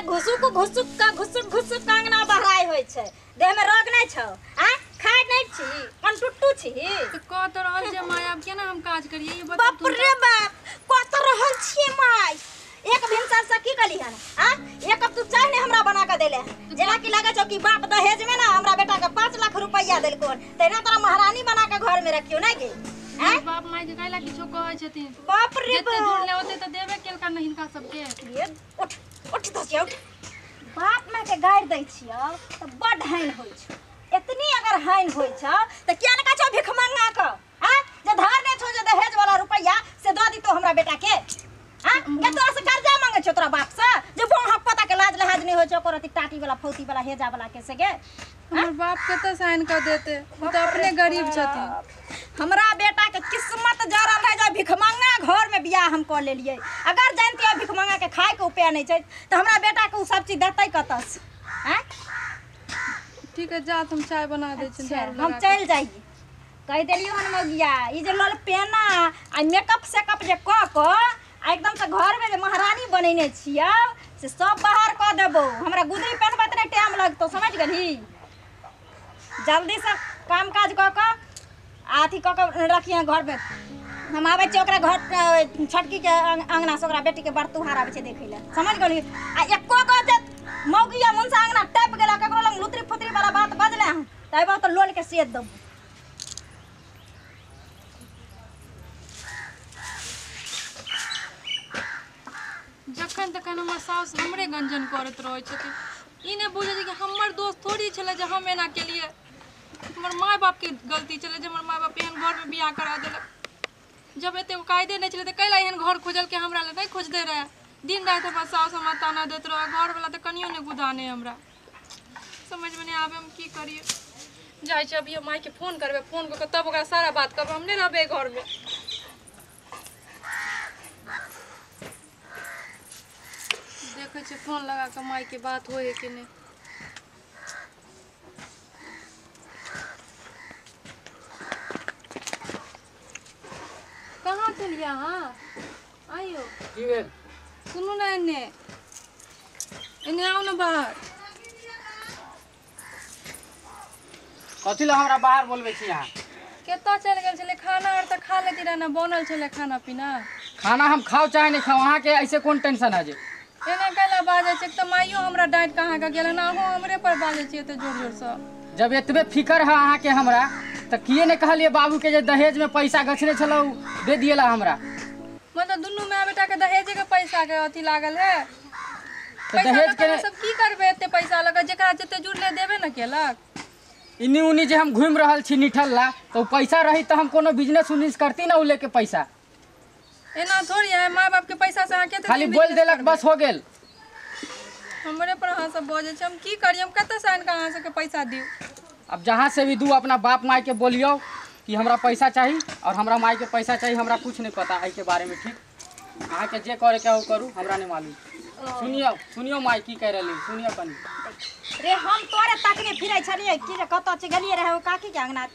घुसुक घुसुक का घुसुक घुसुक कांगना बहराय होय छै देह में रोग नै छौ आ खाय नै छी कनटुट्टू छी त कह त रहल छै माय आब केना हम काज करियै ई बताउ। बाप रे बाप कह त रहल छियै माय एक भिनसर से की कहली हन आ एक कप तू चाय ने हमरा बना के देले जेना कि लगे छौ कि बाप दहेज में ना हमरा बेटा के 5 लाख रुपया देलको तैना तोरा महारानी बना के घर में रखियो नै गे। हैं बाप माय के काहेला किछो कहै छथिन। बाप रे जते जुड़ले ओते त देबे केलका न हिनका सबके। ये उठ उठ धसिया उठ। बाप माय के गारि दै छियौ त बड हानि होइ छौ। एतनी अगर हानि होइ छौ त किया ने कहै छौ भिखमंगा क आ जे धार नै छौ जे दहेज वाला रुपया से द दितो हमरा बेटा के आ के तोरा से कर्जा मांगे छौ तोरा बाप से जे बोहा पता के लाज लहाज नहीं होइ छौ ओकर अथी टाटी वाला फौती वाला हेजा वाला के से गे। हमर बाप कतऽ से आनि कऽ देते, ओ तऽ अपने गरीब छथिन। हमरा बेटा के किस्मत जरल रहे जे भिखमंगा घर में बियाह हम कऽ लेलियै। अगर जानतियै भिखमंगा के खाय के उपाय नहीं छै तऽ हमरा बेटा के उ सब चीज देतै कतऽ से? आँय ठीक है जा तुम चाय बना दै छी। हम चलि जाइए कहि देलियौ हन मौगिया ई जे ललपेना आ मेकअप सेकअप जे कऽ कऽ आ एकदम से घर में जे महारानी बनेने छियौ से सब बाहर कऽ देबौ। हमरा गुदरी पहनबै तऽ टाइम लगतौ समझ गेलही। जल्दी से काम काज कऽ कऽ आ अथी कऽ कऽ रखिहे घर में। हम आबै छियै ओकरा घर छोटकी के अंगना से ओकरा बेटी के बड़ तुहार आबै छै देखै लए समझ गेलही। आ एको गो जे मौगिया मुनसा अंगना टपि गेला ककरो लग लुतरी फुतरी वाला बात बजलै हन तऽ अयबौ तऽ लोल के सेद देबौ। जखन तखन हमर साउस हमरे गंजन करैत रहै छथिन। ई नहि बुझै छै कि हमर दोस्त थोड़ी छलै जे हम एना केलियै। हमर माय बापके गलती छलै जे हमर माय बाप एहन घरमे बियाह करा देलक। जब एते कायदे नहि छलै तऽ कैला एहन घर खोजलकै हमरा लए नहि खोजते रहए। दिन राति हमर साउस हमरा ताना दैत रहए, घरवला तऽ कनियो नहि गुदाने हमरा। समझमे नहि आबै हम की करियै। जाइ छी अभी हम मायके फोन करबै, फोन कऽ कऽ तब ओकरा सारा बात कहबै। हम नहि रहबै घरमे। देखै छियै फोन लगा कऽ मायके बात होइ है कि नहि। कहाँ चलियै अहाँ? आइयो की भेल? सुनू ने एने एने आउ ने बाहर। कथी लए हमरा बाहर बोलबै छी अहाँ? कतऽ चलि गेल छलै? खाना आर तऽ खा लेती रहए ने, बनल छलै खाना पीना। खाना हम खाउ चाहे नहि खाउ अहाँके ऐसे कोन टेंशन है जे एना कैला बाजै छै? तऽ माइयो हमरा डाँटि कऽ अहाँके गेल हन, अहूँ हमरे पर बाजै छियै एते जोर जोरसँ। जब एतबे फिकर है अहाँके हमरा तऽ किए नहि कहलियै बाबूके जे दहेजमे पैसा गछने छलहुँ दे दिएला हमरा? मतलब दुनू माय बेटाके दहेजेके पैसाके अथी लागल है। तऽ दहेज के सब की करबै एते पैसा लऽ कऽ? जेकरा जते जुड़ले देबे ने केलक। इन्नी उन्नी जे हम घूमि रहल छी निठल ला तऽ ओ पैसा रही तऽ हम कोनो बिजनेस उजनेस करती ना उ लेके पैसा। एना थोड़ी है माय बाप के पैसा से अहाँ कते खाली बोल देलक बस हो गेल। हमरे पर अहाँ सब बजै छी। हम की करियै? हम कतऽ से आनि कऽ अहाँ सबके पैसा दियौ? अब जहाँ से भी दू अपना बाप माय के बोलियौ कि हमरा पैसा चाही और हमरा माय के पैसा चाही, हमरा कुछ नहीं पता एहि के बारे में। ठीक अहाँके जे करे के हो करू, हमरा नहीं मालूम। सुनियौ सुनियौ माय की कहि रहली, सुनियौ कनी। रे हम तोरे तकने फिरै छलियै कि जे कतऽ छै गेलियै रहै ओ काकी के अंगना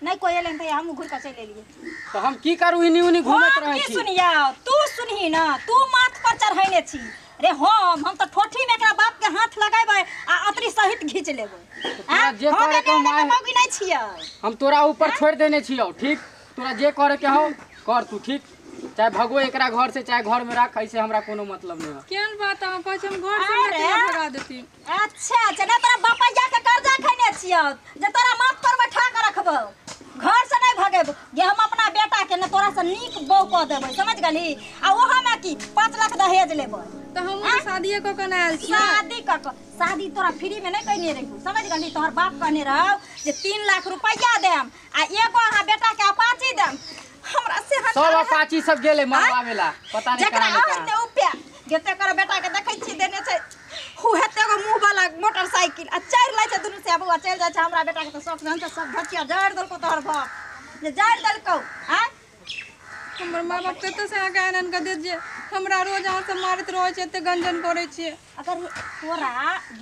नहीं कोइ एलै तऽ हमहूँ घुरि कऽ चलि एलियै। तऽ हम की करू? इन्नी उन्नी घूमैत रहै की छी। सुनियौ? तू सुनही ना, तू माथ पर चढ़ैने छी। रे हम तऽ ठोठी में एकरा बाप के हाथ लगेबै आ अतरी सहित घीच लेबै। जे करे के माय मौगी नहीं छियै। हम तोरा ऊपर छोड़ि देने छियौ ठीक। तोरा जे करे के हौ कर तू ठीक, चाहे भगो एकरा घर से चाहे घर में राख, ऐसे हमरा कोनो मतलब नहीं है। केहन बात अहाँ कहै छी? हम घर से हमरा भगा देती। अच्छा अच्छा, ना तोरा बापा के कर्जा खैने छियौ जे तोरा माथ पर बैठा के रखबौ, घर से नहीं भगेबौ। जे हम अपना बेटा के ने तोरा से नीक बहू कऽ देबै समझ गेलही। आ ओहो में की 5 लाख दहेज लेबै। तऽ हमहूँ शादीए कऽ कऽ ने आयल छी। शादी कऽ कऽ? शादी तोरा फ्री में नहीं कहने रहियौ समझ गेलही। तोहर बाप कहने रहौ जे 3 लाख रुपया देम आ एगो अहाँ बेटा के अपाची देम। हमरा से सब अपाची सब गेलै मरवावेला पता नहीं जकरा कहाँ आते उपे जते कर बेटा के देखै छी देने छै हु हेते एगो मुँह वाला मोटरसाइकिल आ चढ़ि लै छै दुनू से बौआ चलि जाइ छै। हमरा बेटा के तऽ शौक जहन सब घटिया जड़ि देलकौ तोहर बाप जे जड़ि देलकौ। आँय हमर माय बाप कतऽ से अहाँके आनि आनि कऽ देत जे हमरा रोज अहाँ सब मारैत रहै छियै, एते गंजन करै छियै? अगर तोरा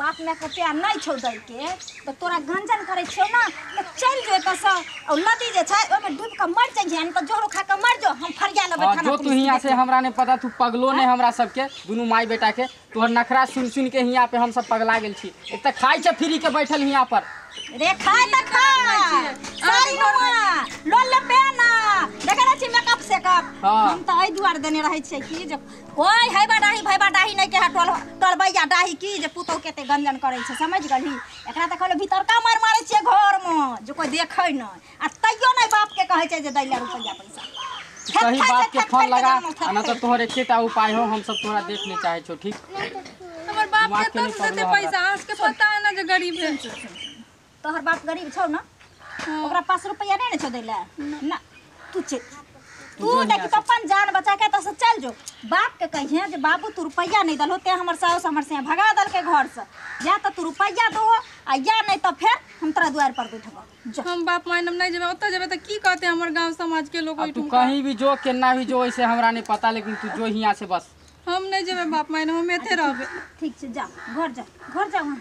बाप माय के रुपया नहीं छौ दै के तऽ तोरा गंजन करै छियौ ना तऽ चलि जो एतऽसँ। नदी जे छै ओहिमे डूबि कऽ मरि जइहे, नहि तऽ जहरो खा कऽ मरि जो, हम फरिया लेबै। देबै थाना। जो तू हियां से हमरा नहीं पता, तू पगलो नहीं हमरा सबके दुनू माई बेटा के। तोहर नखरा सुन सुन के हियां पे हम सब पगला गेल छी। एक त खाइ छै फ्री के बैठल हियां पर। रे खाय त खा सारी नुआ लोल पेना देखै नै छी मेकअप सेकअप। हम त एहि दुआर देने रहै छियै कि जे कोइ हैबा डाही भैबा डाही नै के टोल टोलबैया डाही की जे पुतोह के एते गंजन करै छै, समझ गेलही? एकरा त कहलो भीतरका मार मारै छियै घर में जे कोइ देखै नै, आ तैयो नै बाप के कहै छै जे दै ले रुपैया पैसा। सही बाप के फोन लगा आ न त तोहर एकेटा उपाय हो, हम सब तोरा देख नै चाहै छौ। ठीक हमर बाप के तब देते पैसा, अहाँ के पता है ना जे गरीब है। तोहर बाप गरीब छौ ना, ओकरा पास रुपैया नहीं ने छौ दै ले ना। तू चल, तू देखी अपन जान बचा के त से चल जो। बाप के कहिए जे बाबू तू रुपैया नहीं दलहो ते हमर साउस हमर से भगा दलके घर से, या त तू रुपैया दहो आ या नहीं त फेर हम तोरा दुआर पर बैठबो। हम बाप my नहीं जेबै, ओतऽ जेबै त की कहते हमर गांव समाज के लोग? तू कहीं भी जो केना भी जो ऐसे हमरा नहीं पता, लेकिन तू जो हियां से बस। हम नहीं जेबै बाप my, हम एथे रहबै। ठीक छै, जा घर जा, घर जा, वहाँ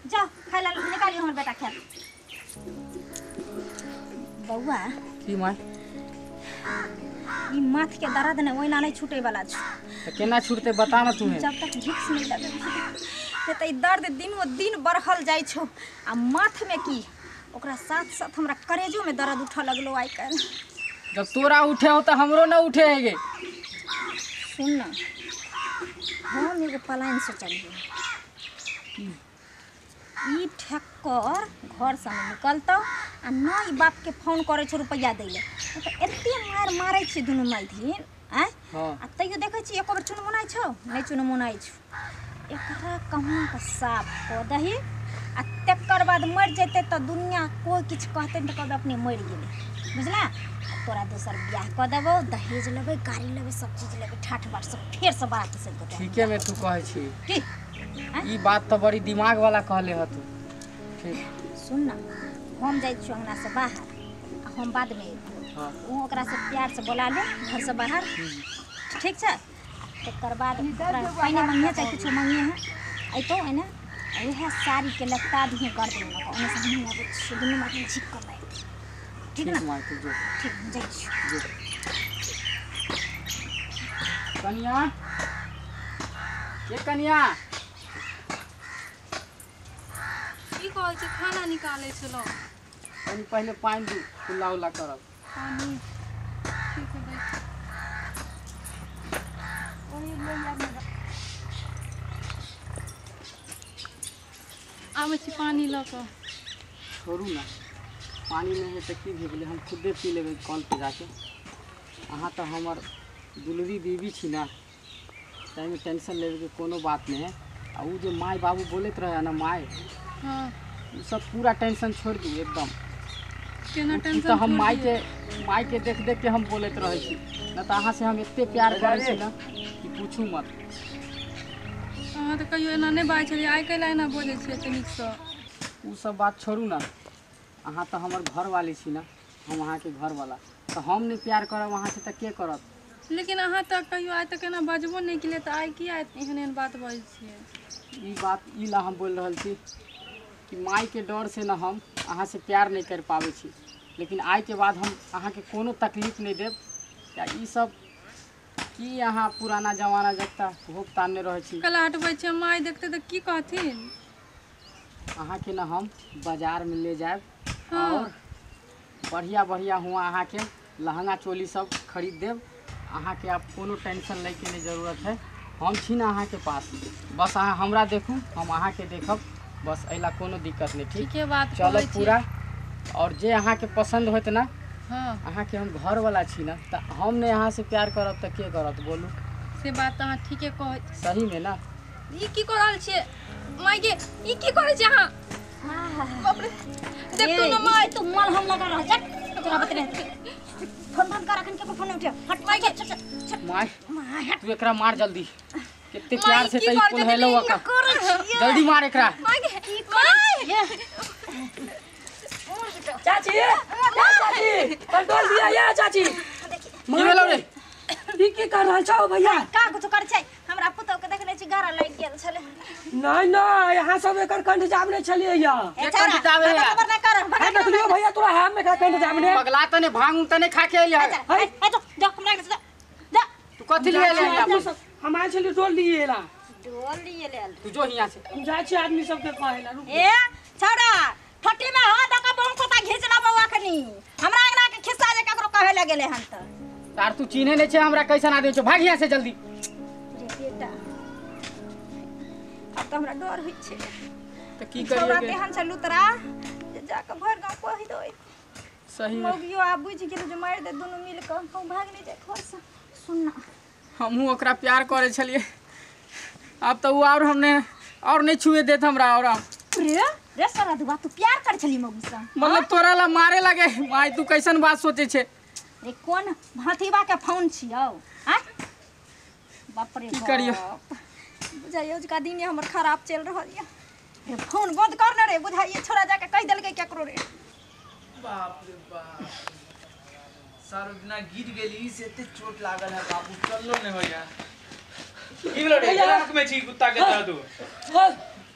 जा खाय ला निकालियो हमर बेटा खाय। बौआ की my ई माथ के दर्द ने ओइना नहीं छूटे वाला छौ। त केना छूटते बता ना तू? जब तक भिक्स नहीं लगे त ई दर्द दिनो दिन बढ़ल जाइ छौ। आ माथ में की ओकरा साथ साथ हमरा करेजो में दर्द उठऽ लगलो आइ काल्हि। जब तोरा उठे हो त हमरो ना उठे हेगे। सुन ना, हम एगो प्लान सोचलियै। ई ठक्कर घर से निकलतौ आ न ई बाप के फोन करै छौ रुपैया दै ले, त एते मार मारै छै दुनू माइधिन आँय। आ तैयो देखै छी एको बेर चुनमुनाइ छौ नहि चुनमुनाइ छौ। एकरा कहुना के साफ कऽ दही आ तकर बाद मरि जेतै तऽ दुनिया कोइ किछु कहतै तऽ कहबै अपने मरि गेलै, बुझला? तोरा दोसर बियाह कऽ देबौ, दहेज लेबै, गाड़ी लेबै, सब चीज लेबै, ठाठ बाट सब फेरसँ बाराती सहित। ठीके में तू कहै छी की ई बात तऽ बड़ी दिमाग वाला कहले ह तू। ठीक सुन ना, हम जाइ छियौ अंगना से बाहर आ हम बाद में अयबौ। ओ ओकरा से प्यार से बोला ले घर से बाहर, ठीक छै? तकर बाद पानि मंगिहे चाहे किछो मंगिहे, अयतौ एने उएह साड़ी के लपटा दिहे गर्दन में, ओने से हमहूँ अबै छियौ, दुनू आदमी झीक कऽ मारि दिहे। ठीक ना? ठीक, जाइ छियौ। कनिया, ये कनिया की कहै छै? खाना निकालै छलौ। कनि पहिले पानि दू, कुल्ला उल्ला करब। पानि ठीक है। आबै छी पानि लऽ कऽ। छोड़ू ना, पानि नहि है तऽ की भऽ गेलै, हम खुदे पी लेबै कल पे जाके। अहाँ तऽ हमर दुलरी बीबी छी ना, ताहिमे टेंशन लेबैके कोनो बात नहीं है। आ उ जे माय बाबू बोलैत रहे ना my, हाँ, उ सब पूरा टेंशन छोड़ दू एकदम। केना टेंशन? तऽ हम माय के देख देख के हम बोलैत रहै छी ना, तऽ अहाँ से हम एते प्यार करै छी ना कि पूछू मत। अहाँ तऽ कहियो एना नहि बाजै छलियै, आइ काल्हि एना बजै छियै एते नीकसँ। उ सब बात छोड़ू ना, अहाँ तऽ हमर घरवाली छी ना, हम अहाँके घरवाला, तऽ हम नहि प्यार करब अहाँ से तऽ के करत? लेकिन अहाँ तऽ कहियो आइ तक एना बजबो नहि केलियै, तऽ आइ किया एहन एहन बात बजै छियै? ई बात ई ला हम बोलि रहल छी कि मायके डर से ना हम अहाँ से प्यार नहीं कर पाबै छी, लेकिन आइके बाद हम अहाँके कोनो तकलीफ नहीं देब। या ई सब की अहाँ पुराना जमाना जगता भोग तानने रहै छी। कल हटबै छियै, माय देखतै तऽ की कहथिन? अहाँके ना हम बाजारमे ले जायब और बढ़िया बढ़िया हुआ अहाँके लहंगा चोली सब खरीद देब। अहाँके आब कोनो टेंशन लैके नहीं जरूरत है, हम छी ना अहाँके पास। बस अहाँ हमरा देखू, हम अहाँके देखब, बस एहि कोनो दिक्कत नहीं। ठीक ठीके बात चलब पूरा। और जे अहाँके पसंद होत ना, हाँ, अहाँके हम घरवाला छी ना, तऽ हम नहीं अहाँ से प्यार करब तऽ के करत बोलू? से बात अहाँ ठीके कहै। सही में ना। ई की कऽ रहल छियै माय गे? ई की करै छियै अहाँ? बाप रे, देखतौ ना my. तू मलहम लगा रहल जा, तोरा बतने फोन बंद कर, अखन केकरो फोन नहीं उठे। हट माय गे, my तू एकरा मार जल्दी, कितने प्यार से तई फोन हेलो का, जल्दी मार एकरा। माय गे, की करै छियै? चाची, चाची कंट्रोल दिया या चाची। की भेलौ रे? ई की कर रहल छौ भैया? का कुछ कर छै? हमरा पुतौ के देखने छी गारा लागि गेल छले। नहीं नहीं, यहाँ सब एकर कंठ जामने छलियै या। के कंठ जामे है? खबर नहीं कर, है देखलियो भैया तोरा हाथ में का कंठ जामने। पगला तने भांग तने खा के आइल है। ए जो जो हमरा के कथि लिए ले हम आयल छली डोल लिए ला डोल लिए ले तू जो हियां से हम जाइ छी आदमी सब के कहेला रुक ए छौड़ा ठट्टी में हाथ दक बम कोता घिच लेबौ अखनी हमरा अंगना के खिस्सा जे ककरो कहे लगेले हन त तार तू चिन्हे नै छै हमरा कैसन आदमी छौ भाग हियां से जल्दी रे बेटा अब त हमरा डर होइ छै त की करिए छौड़ा तेहन छै लुतरा जे जाके भरि गांव कहि दो सही में मौगियो आ बुझि गेल जे मारि दे दुनू मिल के हम भाग नै जाय घर से सुन ना हमहूँ ओकरा प्यार करे छलिए अब तो वो और हमने और नहीं छुए देत हमरा और रे रे सरदुआ तू प्यार कर छली मौगी से मतलब तोरा ला मारे लगे माय तू कैसन बात सोचे छे रे कोन भाथीबा के फोन छियौ आ बाप रे की करियो बुझाइयो का दिन हमर खराब चल रहल या रे फोन बंद कर न रे बुझाइयो छोरा जाके कहि देलकै केकरो रे बाप रे बाप सारो दिना गिर गेली से एते चोट लागल है बाबू चललो नहीं होया की भेलो रे आंख में छी कुत्ता के तरह तू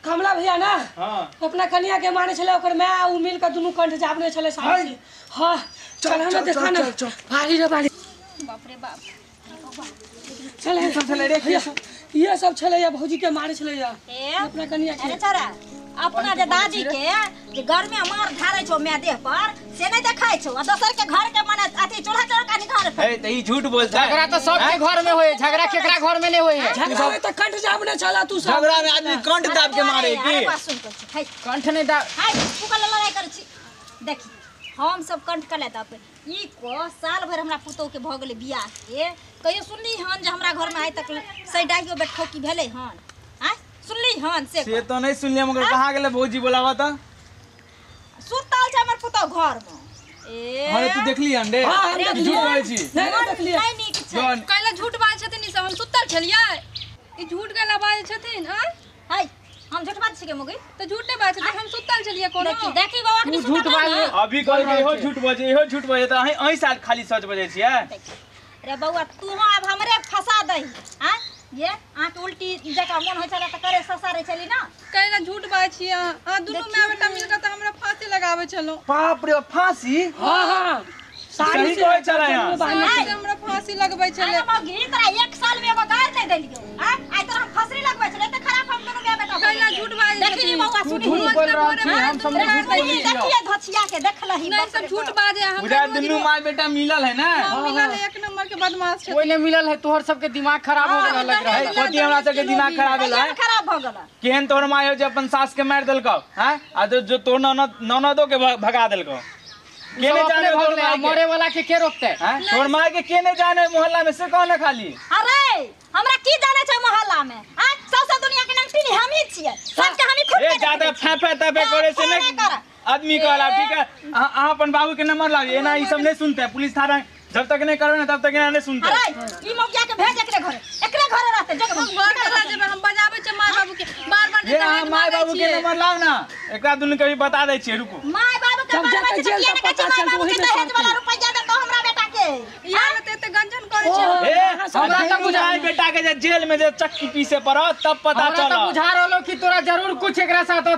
कमला भैया ना हां अपना कनिया के माने छले ओकर my उ मिल के दुनू कंठ जाबने छले साथ हां चल ना देखा ना भारी रे भारी बाप रे बाप चल सब छले रे ये सब छले या भौजी के मारे छले या अपना कनिया के अरे छोरा अपना जे दादी के जे घर में मार धारे छौ my देह पर से नहीं देखाय छौ आ दोसर के घर के माने अथी चूल्हा चौका निकाल ए त ई झूठ बोलता है झगड़ा तो सबके घर में होए झगड़ा केकरा घर में नहीं होए झगड़ा में त कंठ जाबने छला तू सब झगड़ा में आदमी कंठ दाब के मारे की अरे बात सुन के हाय कंठ नहीं दाब हाय तू कल लड़ाई कर छी देखी हम सब कंठ कले दाब ई को साल भर हमरा पुतोह के भ गेलै बियाह के कहियो सुनली हन जे हमरा घर में आइ तक सैडाइयो बैठो की भेलै हन आ सुनली हन से तो नहीं सुनलिए मगर कहां गेले भौजी बोलावा त सुतल छै हमर पुतोह घर में ए अरे तू देखली हन रे हां हम झूठ बोलै छी नहीं देखली नहीं नीक छै कैला झूठ बाजै छथिन ई सब हम सुतल छलियै ई झूठ कैला बाजै छथिन आ हाय हम झूठ बाजै छियै मौगी त झूठ नै बाजै छथिन हम सुतल छलियै कोनो देखी देखी बाबा अखनी झूठ बाजै अभी कहल के इहो झूठ बजै इहो झूठ बजै त अहीं अहीं साल खाली सच बजै छियै रे बौआ तू आब हमरे फंसा दही आ ये आँख उल्टी जका मन होइ छला त करे ससारे छली ना कैला झूठ बाजै छियै अहाँ दुनू my बेटा मिल के त हमरा फांसी लगाबै छलौ बाप रे फांसी हां हां सही कहै छला यहाँ हमरा फांसी लगबै छले अरे मौगी तोरा एक साल में एगो गार नहीं देलियो आ आइ तोरा हम फांसी लगबै छले त खराब हम दुनू my बेटा कैला झूठ बाजै देखी बौआ सुनी झूठ बोल रहल छी हम सब झूठ बोलै छी देखिए धछिया के देखलही नहीं सब झूठ बाजे हम बुझा दुनू my बेटा मिलल है ना मिलल है एक नंबर के बदमाश छै कोई नहीं मिलल है तोहर सबके दिमाग खराब हो गेल लग रहा है कथि हमरा सबके दिमाग खराब भेल है खराब भ गेल केहन तोहर my हो जे अपन सास के मारि देलकौ हैं आ जो तोर ननद ननदो के भगा देलकौ के नहीं जाने तोर my मरे वाला के रोकते हैं तोर my के नहीं जाने मोहल्ला में से कौन है खाली अरे हमरा की जाने छै मोहल्ला में आ सबसे दुनिया के नंगटी हम ही छियै सबके हम ही खुद ए ज्यादा फैफे तफे करे से नहीं आदमी कहला ठीक है अहाँ अपन बाबू के नंबर लाओ एना ई सब नहीं सुनते पुलिस थाना जब तक नहीं करो ना तब तक एना नहीं सुनते अरे ई मौगिया के भेज एकरे घरे एकरे घरे रहते जग हम घर चला जेबै हम बजाबै छै my बाबू के बार बार ये अहाँ my बाबू के नंबर लाओ ना एकरा दुनू के भी बता दै छियै रुकू my बाबू के जब जाके जेल तक पता चल वही में दहेज वाला रुपैया दे तो हमरा बेटा के यार त एते गंजन करै छै ए हमरा त बुझाय बेटा के जे जेल में जे चक्की पीसे पड़त तब पता हमरा चलत त बुझा रहलो कि तोरा जरूर कुछ एकरा साथ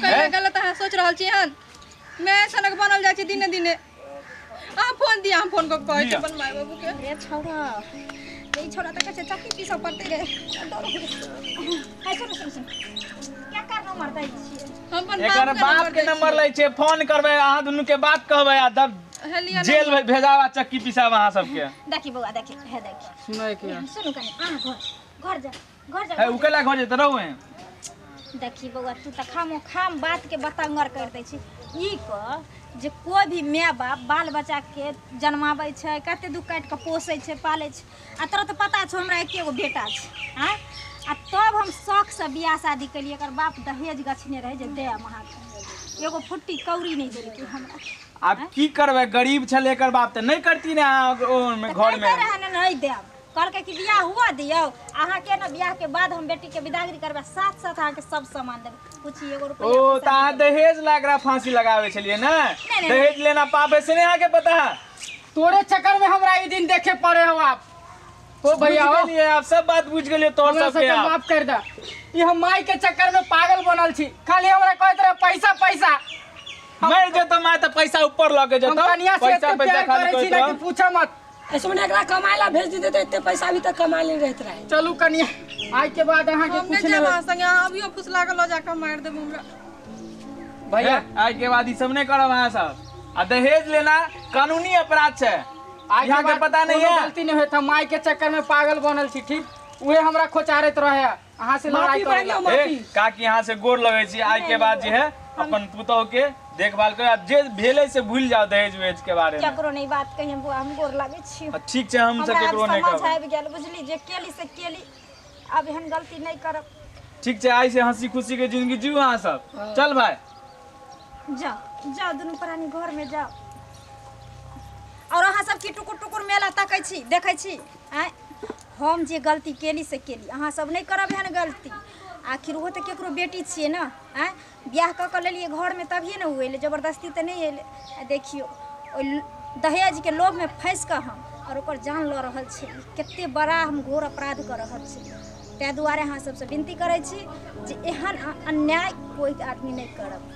कैला गलत अहाँ सोच रहल छी हन मैं सनक बनल जाइ छी दिने दिने अहाँ फोन दिया हम फोन क कहै छी अपन my बाबू के रे छौड़ा ई छौड़ा त कहै छै चक्की पीसऽ पड़तै रे डर हो हाय सुन सुन सुन क्या करनो मरदै छियै हम अपन एकर बाप के नंबर लै छै फोन करबै अहाँ दुनू के बात कहबै आ तब जेल में भेजावा चक्की पिसावा अहाँ सबके देखी बौआ देखी हे देखी सुनै के सुनु कनी अहाँ घर घर जा घर जा हे उकेला घर जेत रहू है देखी बौआ तू त खामो खाम बात के बतंगर कर दै छी ई क जे कोई भी my बाप बाल बच्चा के जन्माबै छै कते दुख काटि के पोसै छै पालै छै आ तोरा त पता छौ हमरा एके गो बेटा छै आँय आ तब हम शौक से बियाह शादी केलियै एकर बाप दहेज गछने रहै जे देब अहाँके एगो फुट्टी कौड़ी नहि देलकै हमरा आब की करबै गरीब छलै एकर बाप त नहीं करती ने अहाँ घर में रहै नहीं देब कहलकै कि बियाह हुआ दियौ अहाँके ने बियाह के बाद हम बेटी के विदागरी करबै साथ साथ अहाँके सब सामान देबै पूछी एगो रुपैआ ओ त अहाँ दहेज ला एकरा फांसी लगाबै छलियै ने दहेज लेना पाप है से नहीं अहाँके पता है तोरे चक्कर में हमरा ई दिन देखे पड़े हो आप ओ भैया हो गेलियै आप सब बात बुझ गेलियै तोर सबके आप माफ कर दा ई हम माई के चक्कर में पागल बनल छी खाली हमरा कहैत रहे पैसा पैसा मर जेतो my त पैसा ऊपर लके जेतो पैसा पैसा खाली कहैत रहे पूछा मत ऐसे मने एकरा कमाए ला भेज दीते तो इतने पैसा अभी तक कमा ले रहत रहे। चलू कनिया आज के बाद अहाँ के हम कुछ नहीं नहीं जाब अहाँ संगे, अहाँ अभियो फुसला के लऽ जाके मारि देब हमरा। भैया आइ के बाद ई सब नहीं करब अहाँ सब। आ दहेज लेना कानूनी अपराध छै, आज यहाँ के पता नहीं है। गलती नहीं होता, माई के चक्कर में पागल बनल छी, ठीक उहे हमरा खोचारत रहे अहाँ से लड़ाई माफी करे ला। मांगियो माफी। काकी यहाँ से गोर लगे छी, आइ के बाद जे है अपन पुतोह के देखभाल कर, आब जे भेलै से भूल जाओ दहेज वहेज के बारे में। केकरो नहीं बात कही बुआ, हम गोर लागै छी। आ, ठीक छै, हम सब हमरा आब केकरो नहीं समझ कहब। आबि गेल बुझली, जे केली से केली, आब एहन गलती नहीं करब। ठीक छै, आइ से हंसी खुशी के जिंदगी जीव अहाँ सब। चल भाई जाओ जाओ दुनू प्राणी घर में जाओ। और अहाँ सब की टुकुर टुकुर मेला तकै छी देखै छी? आँय, हम जे गलती केली से केली, अहाँ सब नहीं करब एहन गलती। आखिर ओहो तऽ केकरो बेटी छियै ने। आँय, बियाह कऽ कऽ लेलियै घरमे तभिए ने ओ अयलै, जबरदस्ती तऽ नहि अयलै। आ देखियौ ओहि दहेजके लोभमे फँसि कऽ हम और ओकर जान लऽ रहल छी, कते बड़ा हम घोर अपराध कऽ रहल छी। ताहि दुआरे अहाँ सबसँ विनती करै छी जे एहन अन्याय कोइ आदमी नहि करब।